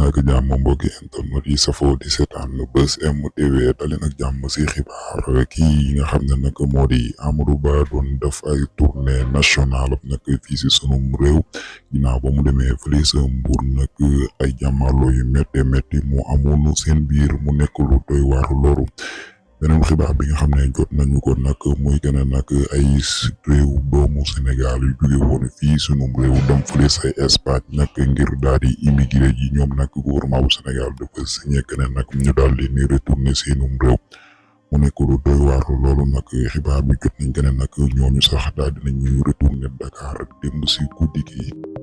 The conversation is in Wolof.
leen ak jàmm mbokki internet yi safoo di seetaan Buzz M TV daleen ak jàmm si xibaar kii nga xam ne nag moo di Amadou Ba doon def ay tournée nationale nag fii si sunum réew ginnaaw ba mu demee fële sa Mbuur nag ay jàmmarloo yu métti mu amoon seen biir mu nekk lu doy waar loolu. beneen xibaar bi nga xam ne jot nañu ko nag muy gën a nag ay réew doomu Sénégal yu jóge woon fii sunum réew dem fële sa Espagne nag ngir daal di immigré ji ñoom nag gouvernement bu Sénégal dafa signé que ne nag ñu daal di ni retourné seenum réew mu nekk lu doy waar loolu nag xibaar bi jot nañ que ne nag ñooñu sax daal dinañu retourné Dakar démb si guddi gi.